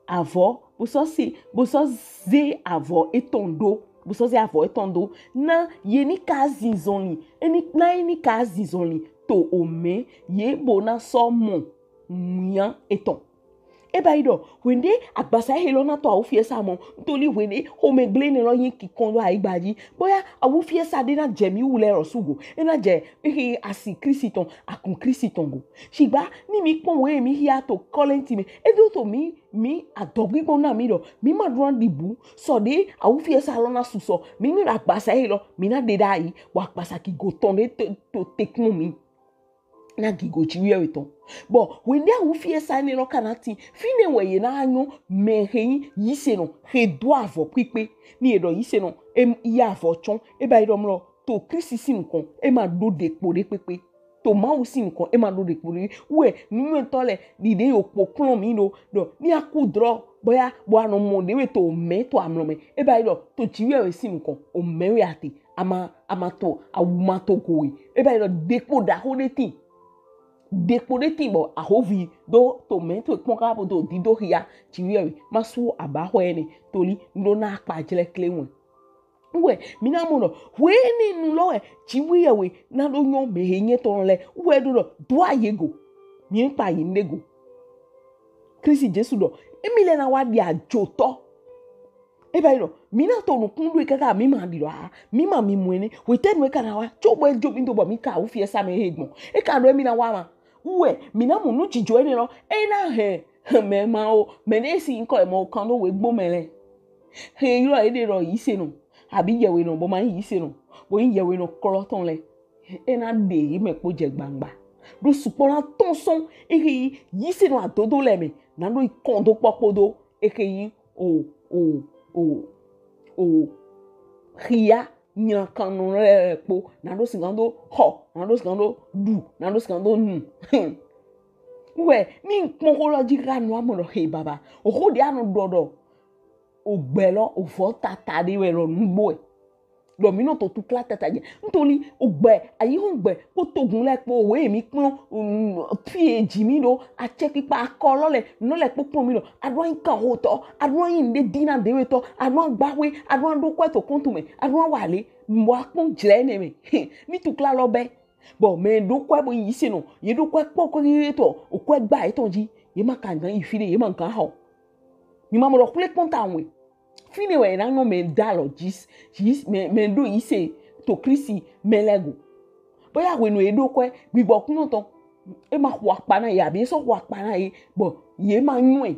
avɔ bo sɔ se bo sɔ ze avɔ etɔn ɖo bo sɔ ze avɔ etɔn ɖo na ye ni ka zinzɔnli eni na ye ni ka zinzɔnli to omɛ ye bo na sɔ mɔ wiyan etɔn. E ba yi ɖɔ hwenɖe agbasa ehe lɔ na to awufiɛsa mɔ ntoli hwenɖe xomɛgble nɛ lɔ yin kinkɔn ɖo ayigba ji boya awufiɛsa ɖe na jɛ mi wu lɛ lɔ sugo e na jɛ ehe asi Kristi tɔn akun Kristi tɔn go. Shigba ni mi kpɔn we mi xia to Kɔlɛnti mɛ e ɖo to mi mi adɔgbigbɔn na mi ɖɔ mi ma ɖo na ɖibu sɔ ɖe awufiɛsa lɔ na susɔ mi ni ɖo agbasa ehe lɔ mi na ɖe ɖayi bɔ agbasa gigo tɔn ɖe to to te kpɔn mi. Na gigo Jiwheyɛwhe tɔn. Bɔ hwenɖe awufiɛsa enɛ lɔ ka na tin finɛ wɛ ye na nyɔ mɛ xe yin yisenɔ xe do avɔ kpikpe ni ye ɖɔ yisenɔ e yi avɔ tsɔn e ba yi ɖɔ mlɔ to Kristi sin nukɔn e ma ɖo ɖekpo ɖe kpekpe to Mawu sin nukɔn e ma ɖo ɖekpo ɖe wɛ nunywɛtɔ lɛ ɖiɖe yo kpo klɔn mi ɖo ɖɔ ni aku drɔ bɔya bɔ anɔ mɔ ɖe we to omɛ to amlɔ mɛ e ba yi ɖɔ to Jiwheyɛwhe sin nukɔn omɛ we ate ama ama to awu ma to go we e ba yi ɖɔ ɖekpo ɖaxo ɖe tin ɖekpo ɖe tin bɔ ahovi do to mɛ to kpɔn ka bo do dido xia Jiwheyɛwhe ma su aba xɔ enɛ toli n ɖo na akpa jlɛ kle wɛ. Wɛ mi na mɔ ɖɔ hwenɛnu lɔ wɛ Jiwheyɛwhe na ɖo nyɔ mɛ he nyɛ tɔn lɛ wɛ ɖo ɖɔ do ayi ego mi kpa yi n ɖe go. Kristi Jesu ɖɔ emi lɛ na wa ɖi ajotɔ. E ba yi ɖɔ mi na to nukun ɖo kaka mi ma ɖi ɖɔ a mi ma mi mɔ enɛ hwetɛnu e ka na wa tso bɔ e jo mi do bɔ mi ka awufiɛsa mɛ he gbɔn e ka ɖɔ emi na wa ma. Wɛ mi na mɔ nujijɔ enɛ lɔ e na hɛn Mɛ ma o, mɛ ɖe si ŋkɔ e mɔ o kan ɖo wegbo mɛ lɛ. He ylɔ eɖe ɖɔ yisenɔ, abi yɛwenɔ, bɔ ma nyi yisenɔ, bo nyi yɛwenɔ klɔtɔ lɛ. E na ɖe yi mɛ kpo jɛ gbangba. Ɖo sukpɔ na tɔn sɔn, ehe yi yisenɔ adodo lɛ mɛ, na ɖo yi kɔn do kpɔkpo do, ehe yi o, o, o, o, hia nyakannɔ lɛ kpo, na ɖo sigan do xɔ, na ɖo sigan do ɖu, na ɖo sigan do nu. Wɛ, ni ŋkpɔn xo lɔ ji xa nɔ amɔ ɖɔ he baba. Oxo ɖe anɔ ɖɔ ɖɔ ogbɛ lɔ, ovɔ tata ɖe wɛ lɔ nugbo wɛ. Ɖɔ mi nɔ to tukla tata jɛ. Ntoli ogbɛ, ayi hɔn gbɛ kpo togun lɛ kpo, owe mi kplɔn, mm, fi e ji mi ɖo, acɛ kpikpa akɔ lɔ lɛ, nɔ lɛ kpokpɔn mi ɖɔ, aɖo anyi kan xotɔ, aɖo anyi ŋɖe dina ɖewetɔ, aɖo agbaxwe, aɖo aɖo kɔɛ to kɔntu mɛ, aɖo awale, mɔ akpɔn jlɛ nɛ mɛ. Ni tukla lɔ bɛ. Bɔ mɛ ɖo kɔɛ bo yisenɔ, ye ɖo kɔɛ kpɔ kɔɛ ye tɔ, o kɔɛ gba ye tɔn ji, ye ma ka gan yi fi ɖe, ye ma gan xɔ. Mi ma mɔ ɖɔ xwle kpɔn ta wɛ. Fi ne wɛ na nɔ mɛ da lɔ ji, ji mɛ mɛ ɖo yise to Kristi mɛ lɛ go. Bɔ ya hwenu ye ɖo kɔɛ, gbigbɔ kunɔ tɔn, e ma xɔ akpa na ye, abi e sɔ xɔ akpa na ye, bɔ ye ma nyɔɛ.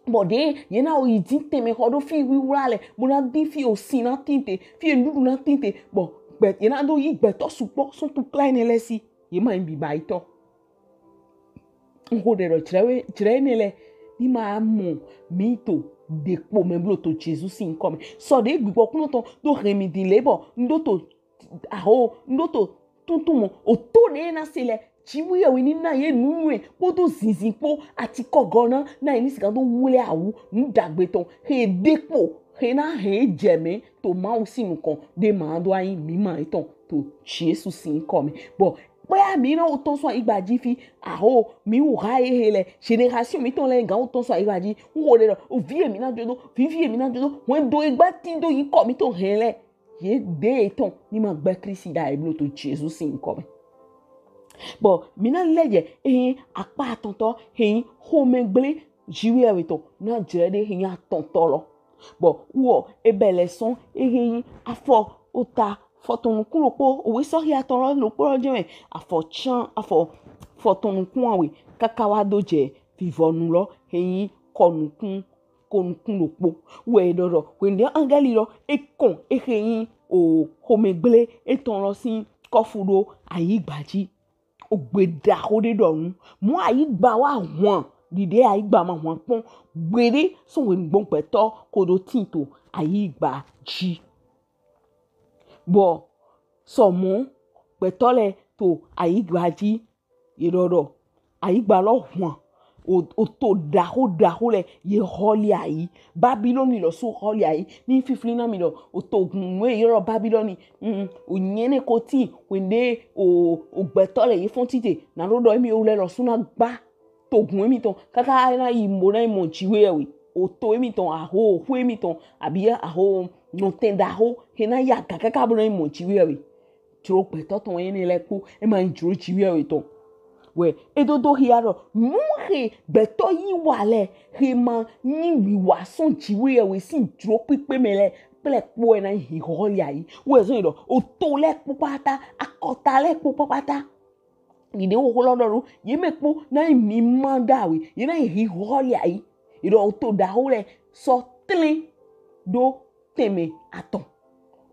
Bɔ ɖe ye na o yi din tɛnmɛ xɔ ɖo fi wiwla lɛ, bo na din fi osin na tin te, fi enuɖuɖu na tin te, bɔ gbɛ ye na do yi gbɛtɔ sukpɔ sɔn tukla enɛ lɛ si, ye ma nyi biba yi tɔ. N xo ɖɛ ɖɔ jlɛ we, jlɛ enɛ lɛ, ni ma mɔ mi to ɖe kpo mɛ blo to Jesu sin ŋkɔ mɛ. Sɔ ɖe gbigbɔ kunɔ tɔn do hɛn mi din le bɔ n ɖo to aho, n ɖo to tuntun mɔ, o to ɖe na se lɛ, Jiwheyɛwhe ni na ye nu nyɔɛ kpodo zinzin kpo, ati kɔgɔ na, na ye ni sigan do wle awu nu dagbe tɔn, he ɖe kpo, he na hɛn jɛ mɛ to Mawu sin nukɔn, ɖe ma do anyi mi ma etɔn to Jesu sin ŋkɔ mɛ. Bɔ kpɛ ya mi na wo tɔn sɔn ayigba ji fi, aho, mi wu ha ye he lɛ, génération mi tɔn lɛ gan wo tɔn sɔn ayigba ji, n xo ɖɛ ɖɔ, o vi ye mi na jo do, vivi ye mi na jo do, hwɛndo e gba tin do yi kɔ mi tɔn hɛn lɛ. Ye ɖe etɔn ni ma gbɛ Kristi ɖa e blo to Jesu sin ŋkɔ mɛ. Bɔ mi na lɛ jɛ eyin akpa atɔntɔ, eyin xomɛgble Jiwheyɛwhe tɔn na jlɛ ɖe eyin atɔntɔ lɔ. Bɔ wɔ e bɛ lɛ sɔn eyin afɔ ota fɔtɔn nukun ɖokpo, owe Osɔhia tɔn lɔ ɖokpo lɔ jɛ mɛ, afɔ can, afɔ fɔtɔn nukun awe kaka wa do jɛ vivɔnu lɔ eyin kɔ nukun ko nukun ɖokpo. Wɛ e ɖɔ ɖɔ hwenu angɛli lɔ e kɔn ehe nyi o xomɛgble etɔn lɔ sin kɔfu ɖo ayigba ji. Ogbe ɖaxo ɖe ɖɔ nu. Mɔ ayigba wa hwan ɖiɖe ayigba ma hwan kpɔn gbeɖe sɔn hwenu gbɔn gbɛtɔ ko ɖo tin to ayigba ji. Bɔ sɔmɔ gbɛtɔ lɛ to ayigba ji, ye ɖɔ ɖɔ ayigba lɔ hwan, o, oto ɖaxo ɖaxo lɛ ye hɔli ayi. Babilɔni lɔsu hɔli ayi. Ni fifli na mi ɖɔ oto gun nu e ye ɖɔ Babilɔni, mm, o nyɛnɛ ko tin hwenu ɖe o, o gbɛtɔ lɛ ye fɔn tite, na ɖo ɖɔ emi o lɛ lɔsu na gba togun emitɔn kaka na yi mo na yi mɔ Jiwheyɛwhe, oto emitɔn, aho, oxwe emitɔn, abi aho nɔtɛn ɖaxo he na yi aga kaka bo na yi mɔ Jiwheyɛwhe. Jlo gbɛtɔ tɔn enɛ lɛ kpo, e ma nyi jlo Jiwheyɛwhe tɔn. Wɛ e do do hia ɖɔ nu he gbɛtɔ yi wa lɛ he ma nyi wiwa sɔn Jiwheyɛwhe sin jlo kpikpe mɛ lɛ kple kpo e na nyi hihɔli ayi. Wɛ zɔn yi ɖɔ oto lɛ kpo kpata, akɔta lɛ kpo kpata. Ɖiɖe wo xo lɔ ɖɔ ɖo ye mɛ kpo na nyi mi ma ɖawe, ye na nyi hihɔli ayi. Yi ɖɔ oto ɖaxo lɛ sɔ tlɛn ɖo tɛnmɛ atɔn.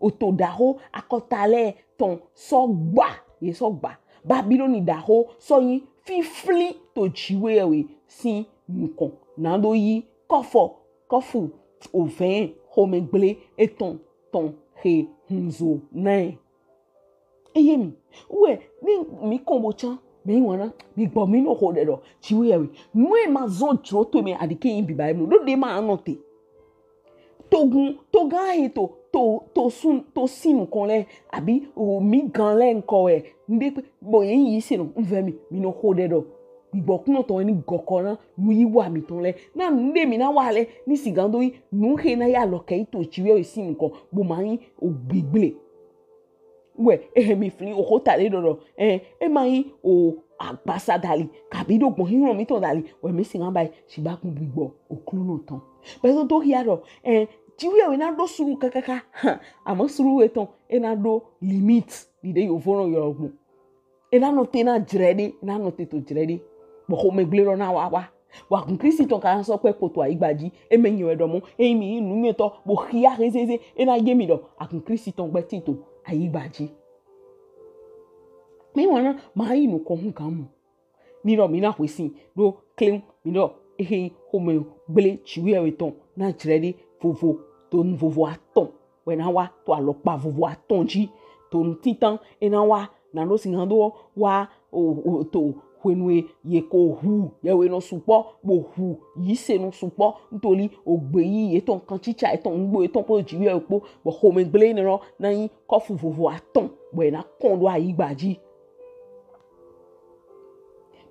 Oto ɖaxo akɔta lɛ tɔn sɔ gba, ye sɔ gba. Babilɔni ɖaxo sɔ nyi fifli to Jiwheyɛwhe sin nukɔn, na ɖo yi kɔfɔ, kɔfu ovɛn xomɛgble etɔn tɔn he hunzo na ɛ. Eye mi wɛ ni mi kɔn bo can, mi wana, mi gbɔ mi nɔ xo ɖɛ ɖɔ Jiwheyɛwhe, nu e ma zɔn jlo to mɛ aɖi ke nyi biba e blo ɖo ɖe ma nɔte. Togun, togan he to, to, to sun, to sin nukɔn lɛ, abi o mi gan lɛ ŋkɔ wɛ, ŋɖe kpe, bɔ ye nyi yisenɔ, n vɛ mi, mi nɔ xo ɖɛ ɖɔ gbigbɔ kunɔ tɔn ni gɔkɔ na nu yi wa mitɔn lɛ, na nu ɖe mi na wa lɛ ni sigan do yi nu he na ya lɔ kɛ yi to Jiwheyɛwhe sin nukɔn, bo ma nyi o gbigble. Wɛ ehe mi flin oxo ta ɖe ɖɔ ɖɔ, ɛ, e ma nyi o agbasa dali, kabi ɖo gbɔn hinhlɔn mitɔn dali, wɛ mi sigan ba yi si ba kun gbigbɔ Oklunɔ tɔn. Bɛtɔ do hia ɖɔ, ɛ, Jiwheyɛwhe na ɖo suru kakaka, hã, amɔ suru etɔn e na ɖo limite ɖiɖe yovo nɔ ylɔ gbɔn. E na nɔte na jlɛ ɖe, e na nɔte to jlɛ ɖe. Bɔ xomɛgble lɔ na wa wa. Bɔ agun Kristi tɔn ka sɔ kpɛ kpoto ayigba ji. E mɛ nyɛ wɛ ɖɔ mɔ, eyin mi yin nuyɔnɛntɔ bo xia hezeze, e na ye mi ɖɔ agun Kristi tɔn gbɛ tin to ayigba ji. Mi wɔn na ma yi nukɔn hugan mɔ. Mi ɖɔ mi na hwe sin ɖo kleun, mi ɖɔ ehe xomɛgble Jiwheyɛwhe tɔn na jlɛ ɖe vovo to nu vovo atɔn wɛ na wa to alɔkpa vovo atɔn ji. To nu tintan e na wa na ɖo sin han do wa o, o to hwenu e ye ko hu yɛwhenɔ nɔ sukpɔ bo hu yisenɔ nɔ sukpɔ, ntoli ogbe yi yetɔn, kancica yetɔn, nugbo yetɔn kpo Jiwheyɛwhe kpo, bɔ xomɛgble enɛ lɔ na yin kɔfu vovo atɔn bɔ e na kɔn ɖo ayigba ji.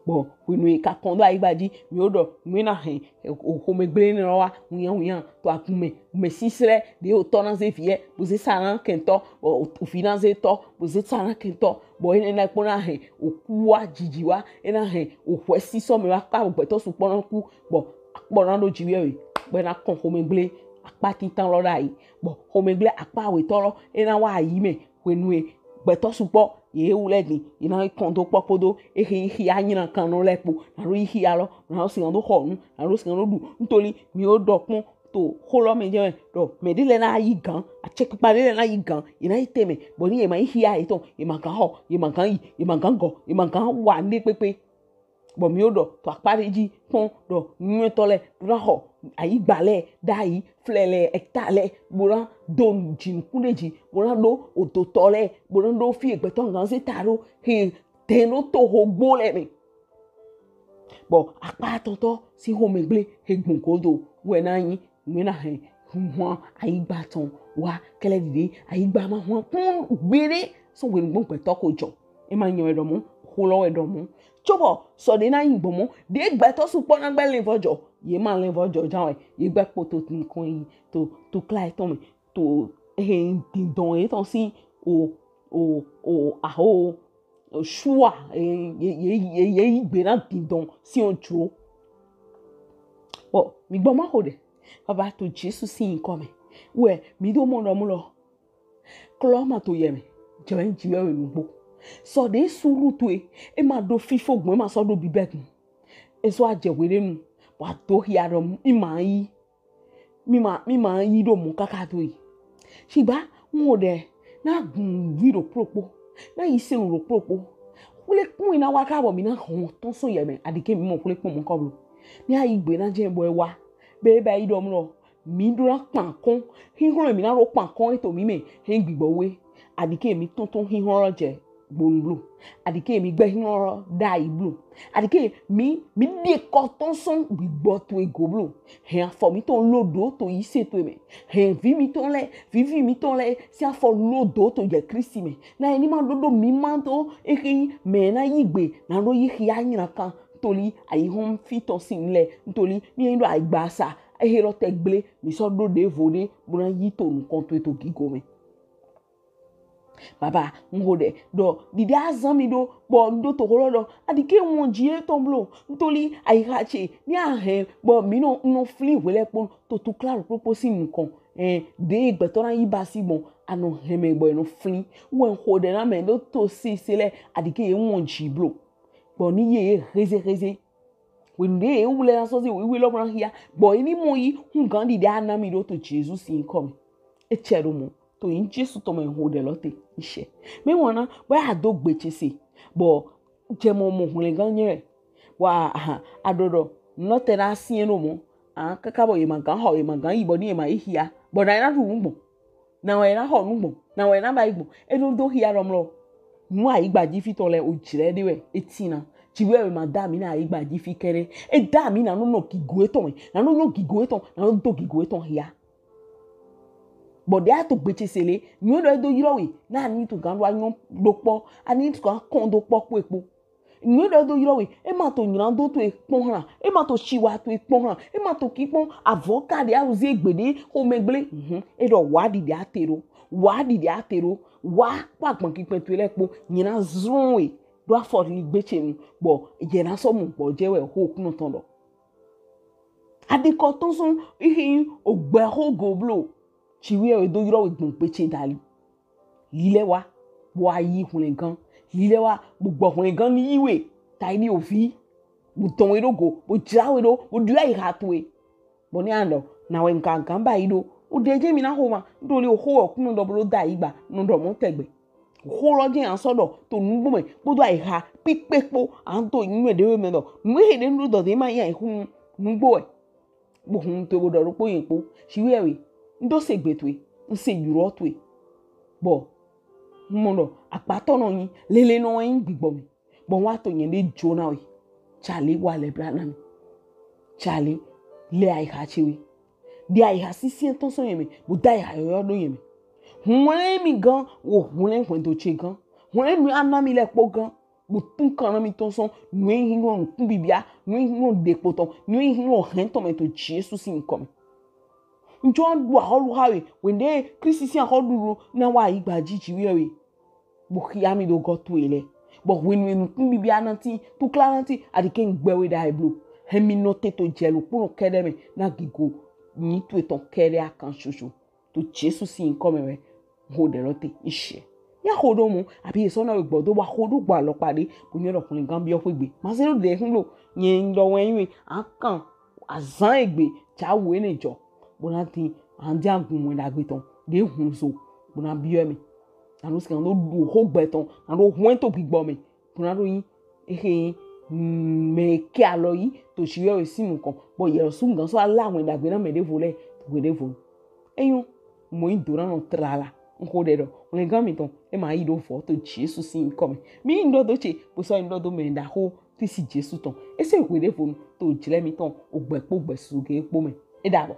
Bɔ hwenu e ka kɔn ɖo ayigba ji, mi wo ɖɔ nu e na hɛn o xomɛgble enɛ lɔ wa hunyan hunyan to agun mɛ, mɛ sislɛ ɖe o tɔ na ze vi ɛ bo ze sa na kɛntɔ, bɔ o vi na ze tɔ bo ze sa na kɛntɔ, bɔ enɛ na kpo na hɛn oku wa, jiji wa, e na hɛn ohwɛ sisɔ mɛ wa kpa gbɛtɔ sukpɔ na ku, bɔ akpɔ na ɖo Jiwheyɛwhe bɔ e na kɔn xomɛgble akpa tintan lɔ ɖ'ayi, bɔ xomɛgble akpa awetɔ lɔ e na wa ayi mɛ hwenu e gbɛtɔ sukpɔ ye wu lɛ din, ye na yi kɔn do kpɔ kpodo ehe yi xia nylankan nɔ lɛ kpo, na ɖo yi xia lɔ, na ɖo sin do xɔ nu, na ɖo sin do ɖu. Ntoli mi wo ɖɔ kpɔn to xo lɔ mɛ jɛ mɛ ɖɔ mɛ ɖe lɛ na yi gan, acɛkpikpa ɖe lɛ na yi gan, ye na yi tɛnmɛ, bɔ ni ye ma yi xia yetɔn, ye ma gan xɔ, ye ma gan yi, ye ma gan gɔ, ye ma gan wa nuɖe kpekpe. Bɔ mi wo ɖɔ to akpa ɖe ji kpɔn ɖɔ nuyɔnɛntɔ lɛ ɖo na xɔ ayigba lɛ ɖ'ayi, flɛ lɛ, eta lɛ, bo na do jinukun ɖe ji, bo na ɖo odotɔ lɛ, bo na ɖo fi e gbɛtɔ gan ze ta ɖo he tɛn ɖo to xogbo lɛ mɛ. Bɔ akpa atɔntɔ sin xomɛgble he gbɔn godo wɛ na yin nu e na hɛn hunhwan ayigba tɔn wa kɛlɛ dide, ayigba ma hwan kpɔn gbeɖe sɔn hwenu gbɔn gbɛtɔ ko jɔ. E ma nyɛ wɛ ɖɔ mɔ, xo lɔ wɛ ɖɔ mɔ. Cobɔ sɔ ɖe na yin gbɔn mɔ, ɖe gbɛtɔ sukpɔ na gbɛ lɛnvɔjɔ, ye ma lɛnvɔjɔ jan wɛ, ye gbɛ kpoto nukɔn yi to tukla yetɔn mɛ, to ehe dindɔn yetɔn sin o o o aho o sua ye ye ye ye ye yi gbe na dindɔn sin o jlo. Bɔ mi gbɔ ma xo ɖɛ, baba to Jesu sin yinkɔ mɛ wɛ mi ɖo mɔ ɖɔ mɔ lɔ. Klɔ ma to yɛ mɛ, jɛ wɛ ji wɛ nugbo. Sɔ ɖe suru to e, e ma ɖo fifo gbɔn, e ma sɔ ɖo bibɛ gbɔn. E sɔ ajɛ hwe ɖe nu, bɔ a do xia ɖɔ mi ma yi, mi ma mi ma yi ɖo mɔ kaka do yi. Shigba n wo ɖɛ na gun vi ɖo kplokpo, na yi senu ɖo kplokpo. Xwle kpɔn yi na wa ka bɔ mi na hɔn tɔn sɔn yɛ mɛ, aɖike mi mɔ xwle kpɔn mɔ kɔ blo. Mi a yi gbe na jɛ bɔ e wa, be ba yi ɖɔ mɔ lɔ, mi ɖo na kpan kɔn, xixlɔn mi na ɖo kpan kɔn eto mi mɛ, hɛn gbigbɔ we. Aɖike mi tɔntɔn xixlɔn lɔ jɛ gbonu blo. Aɖike mi gbɛ xixlɔn lɔ ɖ'ayi blo. Aɖike mi mi ɖe kɔ tɔn sɔn gbigbɔ towe go blo. Hɛn afɔ mitɔn lo do to yise towe mɛ. Hɛn vi mitɔn lɛ, vivi mitɔn lɛ sin afɔ lo do to jɛ Kristi mɛ. Na eni ma ɖoɖo mi ma to ehe mɛ na yi gbe na ɖo yi xia nylankan. Ntoli ayi hɔn fi tɔn sin lɛ. Ntoli mi yin ɖo agbasa ehe lɔ tɛ gble mi sɔ ɖo ɖevo ɖe bo na yi to nukɔn towe to gigo mɛ. Baba, n xo ɖɛ ɖɔ ɖiɖi azan mi ɖo bɔ n ɖo to xo lɔ ɖɔ aɖike wɔn ji etɔn blo. Ntoli ayiha ce mi a hɛn bɔ mi nɔ nɔ flin hwelɛkpo to tukla ɖokpokpo sin nukɔn. Ɛn, ɖe gbɛtɔ na yi basi gbɔn, a nɔ hɛn mɛ bɔ e nɔ flin. Wɛ n xo ɖɛ na mɛ ɖo to sese lɛ aɖike ye wɔn ji blo. Bɔ ni ye ye hezeheze. Hwenu ɖe ye wu lɛ na sɔ ze wiwe lɔ bo na xia. Bɔ e ni mɔ yi hugan ɖiɖi a na mi ɖo to Jesu sin yinkɔ mɛ. E cɛ ɖo mɔ. To yin Jesu tɔn mɛ n xo ɖɛ lɔ te. Ishɛ. Mɛ wɔn na bɔ a do gbe ce se. Bɔ jɛ mɔ mɔ hwlɛngan nyɛ wɛ. Bɔ a a ɖɔ ɖɔ nɔ tɛ na siɛn ɖo mɔ. A kaka bɔ ye ma gan xɔ, ye ma gan yi bɔ ni ye ma yi xia. Bɔ na ye na ɖu nu gbɔn. Na wɛ na xɔ nu gbɔn, na wɛ na ba yi gbɔn. E ɖo do xia ɖɔ mlɔ. Nu ayigba ji fi tɔn lɛ o jlɛ ɖe wɛ e tin na. Ci wɛ ma da mi na ayigba ji fi kɛɖɛ. E da mi na nɔ nɔ gigo etɔn mɛ. Na nɔ nɔ gigo etɔn, na nɔ do gigo etɔn xia. Bɔ ɖe a to gbe ce se le, nyɔ ɖɔ e do ylɔ we, na ni to gan ɖo anyɔ ɖo kpɔ, ani to gan kɔn do kpɔ kpo ekpo. Nyɔ ɖɔ e do ylɔ we, e ma to nylan do to ekpɔn hlan, e ma to ciwa to ekpɔn hlan, e ma to ki kpɔn avɔ ka ɖe awu ze gbeɖe xomɛgble. Mhm. E ɖɔ wa ɖiɖi a te ɖo, wa ɖiɖi a te ɖo, wa kpɔ agban kikpɛn towe lɛ kpo, nylan zlɔn we ɖo afɔ li gbe ce nu, bɔ yɛ na sɔ mu gbɔjɛ wɛ xo kunɔ tɔn ɖɔ. Aɖikɔ tɔn sɔn ihi ogbɛ xo go blo. Ci wɛ e do ylɔ we gbɔn gbe ce dali. Lilɛ wa, bo a yi hwlɛngan. Lilɛ wa, bo gbɔ hwlɛngan ni yi we. Ta yi ni ovi. Bo dɔn we ɖo go, bo jla we ɖo, bo ɖɔ ayiha towe. Bɔ ni an ɖɔ, na wɛ n ka gan ba yi ɖo. O ɖe je mi na xo ma, n ɖo li o xo wɛ o kun nɔ ɖɔ bo ɖo da yi gba, nɔ ɖɔ mɔ tɛgbɛ. Xo lɔ je an sɔ ɖɔ to nugbo mɛ kpodo ayiha kpikpe kpo, an to nyuɛ ɖe we mɛ ɖɔ nu he ɖe nu ɖo dɔ de ma yi ayi xun nugbo wɛ. Bo hun to bo ɖɔ ɖo kpo yɛn kpo. Si wɛ we, n ɖo se gbe towe, n se yurɔ towe. Bɔ n mɔ ɖɔ akpatɔ nɔ nyi, lele nɔ nyi gbigbɔ mi. Bɔ wa to nyɛ ɖe jo na we. Tsale wa le bla na mi. Tsale le ayiha ce we. Ɖe ayiha sisiɛ tɔn sɔ yɛn mɛ, bo da ayiha yɔyɔ ɖo yɛn mɛ. Hwlɛn mi gan, wo hwlɛn hwɛndo ce gan. Hwlɛn nu a na mi lɛ kpo gan. Bo tun kan na mi tɔn sɔn nu e hin lɔ nukun bibia, nu e hin lɔ ɖekpo tɔn, nu e hin lɔ hɛn tɔn mɛ to Jesu sin nyikɔ mɛ. N jɔ ɖu axɔlu xa we, wende Kristi sin axɔɖuɖu na wa ayigba ji ji wɛ we. Bo xia mi ɖo gɔ towe lɛ. Bɔ hwenu e nukun bibia na tin, tukla na tin, aɖike n gbɛ we ɖa eblo. Hɛn mi nɔ te to jɛ lo kpo nɔ kɛɖɛ mɛ, na gigo nyi towe tɔn kɛɖɛ akan shosho. To Jesu sin nyikɔ mɛ wɛ ho ɖe lɔ te. Ishe. Ya xo ɖo mɔ, abi esɔ na we gbɔ do wa xo ɖo gbɔ alɔkpa ɖe, bo nyɔ ɖɔ hwlɛngan biɔ xwegbe. Ma se ɖo ɖe hun lo, nyɛ n ɖɔ wɛ nyi we, akan azan egbe ja wo ene jɔ. Bo na tin, an di agun wɛ ɖagbe tɔn ɖe hun zo, bo na biɔ mɛ. Na ɖo sikan ɖo ɖu xo gbɛ tɔn, na ɖo hwɛn to gbigbɔ mɛ, bo na ɖo nyi ehe mɛ ke alɔ yi to si yɔ si nukɔn, bɔ yɛ su gan sɔ ala wɛ ɖagbe na mɛ ɖevo lɛ, to gbe ɖevo. Enyɔ, mɔ yi do na nɔ trala, n xo ɖe ɖɔ, wɛ gan mi tɔn, e ma yi ɖo vɔ to Jesu sin nyikɔ mɛ. Mi n ɖɔ do ce, bo sɔ n ɖɔ do mɛ ɖa xo Kristi Jesu tɔn. E se hwe ɖevo nu to jlɛ mi tɔn, o gbɛ kpo gbɛ su ge kpo mɛ. E ɖa bɔ.